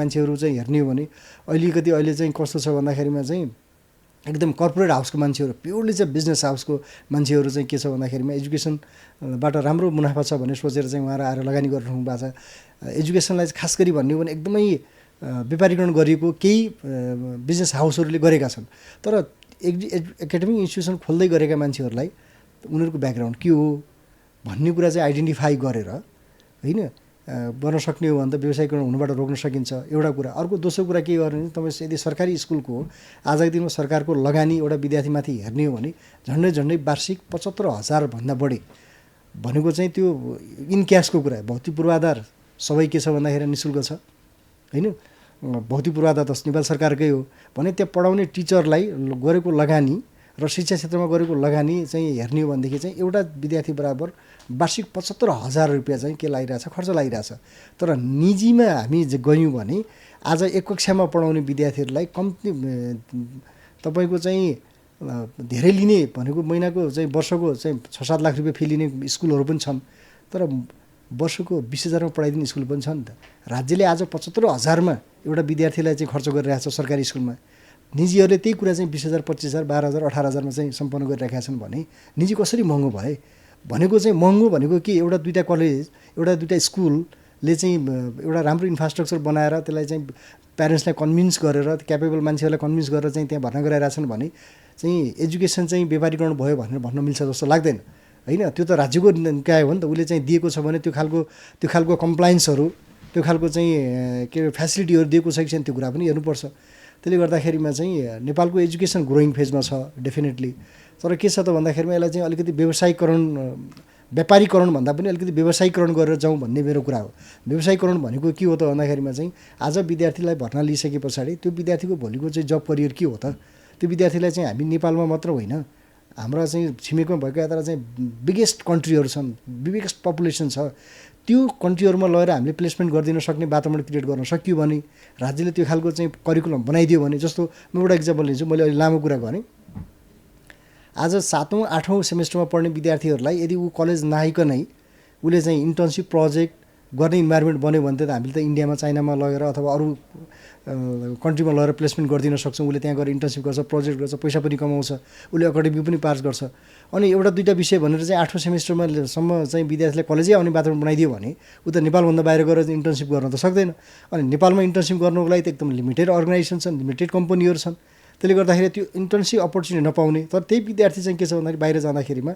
मान्छेहरू चाहिँ हेर्ने हो भने अहिले चाहिँ कस्तो छ भन्दाखेरिमा चाहिँ एकदम कर्पोरेट हाउसको मान्छेहरू प्योरली चाहिँ बिजनेस हाउसको मान्छेहरू चाहिँ के छ भन्दाखेरिमा एजुकेसनबाट राम्रो मुनाफा छ भन्ने सोचेर चाहिँ उहाँहरू आएर लगानी गरिरहनु भएको छ। एजुकेसनलाई खास गरी भन्ने हो भने एकदमै व्यापारीकरण गरिएको केही बिजनेस हाउसहरूले गरेका छन्। तर एकाडेमिक इन्स्टिट्युसन खोल्दै गरेका मान्छेहरूलाई उनीहरूको ब्याकग्राउन्ड के हो भन्ने कुरा चाहिँ आइडेन्टिफाई गरेर होइन गर्न सक्ने हो भने त व्यवसायीकरण हुनबाट रोक्न सकिन्छ एउटा कुरा। अर्को दोस्रो कुरा के गर्ने तपाईँ यदि सरकारी स्कुलको आजको दिनमा सरकारको लगानी एउटा विद्यार्थीमाथि हेर्ने हो भने झन्डै वार्षिक 75,000 भन्दा बढी भनेको चाहिँ त्यो इन क्यासको कुरा। भौतिक पूर्वाधार सबै के छ भन्दाखेरि निःशुल्क छ होइन। भौतिक पूर्वाधार त नेपाल सरकारकै हो भने त्यहाँ पढाउने टिचरलाई गरेको लगानी र शिक्षा क्षेत्रमा गरेको लगानी चाहिँ हेर्ने हो भनेदेखि चाहिँ एउटा विद्यार्थी बराबर वार्षिक 75,000 रुपियाँ चाहिँ के लागिरहेछ खर्च लागिरहेछ। तर निजीमा हामी गयौँ भने आज एक कक्षामा पढाउने विद्यार्थीहरूलाई कम्ती तपाईँको चाहिँ धेरै लिने भनेको महिनाको चाहिँ वर्षको चाहिँ 6-7 लाख रुपियाँ फी लिने स्कुलहरू पनि छन्। तर वर्षको 20,000 मा पढाइदिने स्कुल पनि छ नि त। राज्यले आज 75,000 मा एउटा विद्यार्थीलाई चाहिँ खर्च गरिरहेछ सरकारी स्कुलमा। निजीहरूले त्यही कुरा चाहिँ 20,000 25,000 12,000 18,000 मा चाहिँ सम्पन्न गरिरहेका छन् भने निजी कसरी महँगो भए भनेको चाहिँ महँगो भनेको के एउटा दुईटा कलेज एउटा दुईटा स्कुलले चाहिँ एउटा राम्रो इन्फ्रास्ट्रक्चर बनाएर त्यसलाई चाहिँ प्यारेन्ट्सलाई कन्भिन्स गरेर क्यापेबल मान्छेहरूलाई कन्भिन्स गरेर चाहिँ त्यहाँ भर्ना गराइरहेछन् भने चाहिँ एजुकेसन चाहिँ व्यापारीकरण भयो भनेर भन्न मिल्छ जस्तो लाग्दैन होइन। त्यो त राज्यको निकाय हो नि त। उसले चाहिँ दिएको छ भने त्यो खालको कम्प्लायन्सहरू त्यो खालको चाहिँ के फेसिलिटीहरू दिएको छ कि छैन त्यो कुरा पनि हेर्नुपर्छ। त्यसले गर्दाखेरिमा चाहिँ नेपालको एजुकेसन ग्रोइङ फेजमा छ डेफिनेटली। तर के छ त भन्दाखेरिमा यसलाई चाहिँ अलिकति व्यापारीकरण भन्दा पनि अलिकति व्यवसायीकरण गरेर जाउँ भन्ने मेरो कुरा हो। व्यवसायीकरण भनेको के हो त भन्दाखेरिमा चाहिँ आज विद्यार्थीलाई भर्ना लिइसके पछाडि त्यो विद्यार्थीको भोलिको चाहिँ जब करियर के हो त। त्यो विद्यार्थीलाई चाहिँ हामी नेपालमा मात्र होइन हाम्रा चाहिँ छिमेकमा भएका यता चाहिँ बिगेस्ट कन्ट्रीहरू छन् बिगेस्ट पपुलेसन छ त्यो कन्ट्रीहरूमा लगेर हामीले प्लेसमेन्ट गरिदिन सक्ने वातावरण क्रिएट गर्न सकियो भने राज्यले त्यो खालको चाहिँ करिकुलम बनाइदियो भने जस्तो म एउटा इक्जाम्पल लिन्छु। मैले अहिले लामो कुरा गरेँ। आज 7औं 8औं सेमेस्टरमा पढ्ने विद्यार्थीहरूलाई यदि ऊ कलेज नआइकनै उसले चाहिँ इन्टर्नसिप प्रोजेक्ट गर्ने इन्भाइरोमेन्ट बन्यो भने त हामीले त इन्डियामा चाइनामा लगेर अथवा अरू कन्ट्रीमा लगेर प्लेसमेन्ट गरिदिन सक्छौँ। उसले त्यहाँ गएर इन्टर्नसिप गर्छ प्रोजेक्ट गर्छ पैसा पनि कमाउँछ उसले एकाडेमिक पनि पास गर्छ। अनि एउटा दुईवटा विषय भनेर चाहिँ 8औं सेमेस्टरमा सम्म चाहिँ विद्यार्थीलाई कलेजै आउने वातावरण बनाइदियो भने ऊ त नेपालभन्दा बाहिर गएर इन्टर्नसिप गर्न त सक्दैन। अनि नेपालमा इन्टर्नसिप गर्नुको लागि त एकदम लिमिटेड अर्गनाइजेसन छन् लिमिटेड कम्पनीहरू छन्। त्यसले गर्दाखेरि त्यो इन्टर्नसिप अपर्च्युनिटी नपाउने। तर त्यही विद्यार्थी चाहिँ के छ भन्दाखेरि बाहिर जाँदाखेरिमा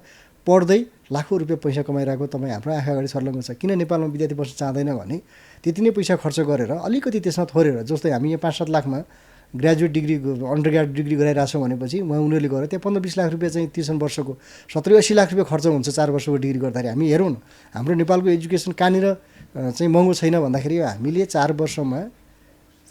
पढ्दै लाखौँ रुपियाँ पैसा कमाइरहेको तपाईँ हाम्रो आँखा अगाडि सर्लङ्ग छ। किन नेपालमा विद्यार्थी बस्न चाहँदैन भने त्यति नै पैसा खर्च गरेर अलिकति त्यसमा थोरेर जस्तै हामी यहाँ 5-7 लाखमा graduate degree under graduate degree गराइरहेछौँ भनेपछि उनीहरूले गएर त्यहाँ 15-20 लाख रुपियाँ चाहिँ तिर्छन् वर्षको 70-80 लाख रुपियाँ खर्च हुन्छ 4 वर्षको डिग्री गर्दाखेरि। हामी हेरौँ न हाम्रो नेपालको एजुकेसन कहाँनिर चाहिँ महँगो छैन भन्दाखेरि हामीले 4 वर्षमा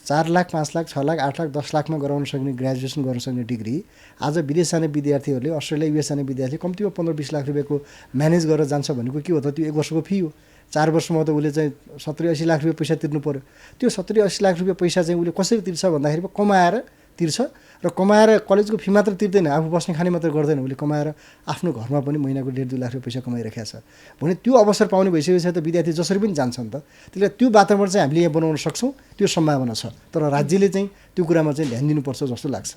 4 लाख 5 लाख 6 लाख 8 लाख 10 लाखमा गराउन सक्ने ग्रेजुएसन गर्न सक्ने डिग्री आज विदेश जाने विद्यार्थीहरूले अस्ट्रेलिया युएस जाने विद्यार्थी कम्तीमा 15-20 लाख रुपियाँको म्यानेज गरेर जान्छ भनेको के हो त। त्यो 1 वर्षको फी हो। 4 वर्षमा त उसले चाहिँ 70-80 लाख रुपियाँ पैसा तिर्नु पर्यो। त्यो 70-80 लाख रुपियाँ पैसा चाहिँ उसले कसरी तिर्छ भन्दाखेरि कमाएर तिर्छ र कमाएर कलेजको फी मात्र तिर्दैन आफू बस्ने खाने मात्र गर्दैन। उसले कमाएर आफ्नो घरमा पनि महिनाको 1.5-2 लाख रुपियाँ पैसा कमाइरहेको छ भने त्यो अवसर पाउने भइसकेपछि त विद्यार्थी जसरी पनि जान्छ नि त। त्यसले त्यो वातावरण चाहिँ हामीले यहाँ बनाउन सक्छौँ त्यो सम्भावना छ। तर राज्यले चाहिँ त्यो कुरामा चाहिँ ध्यान दिनुपर्छ जस्तो लाग्छ।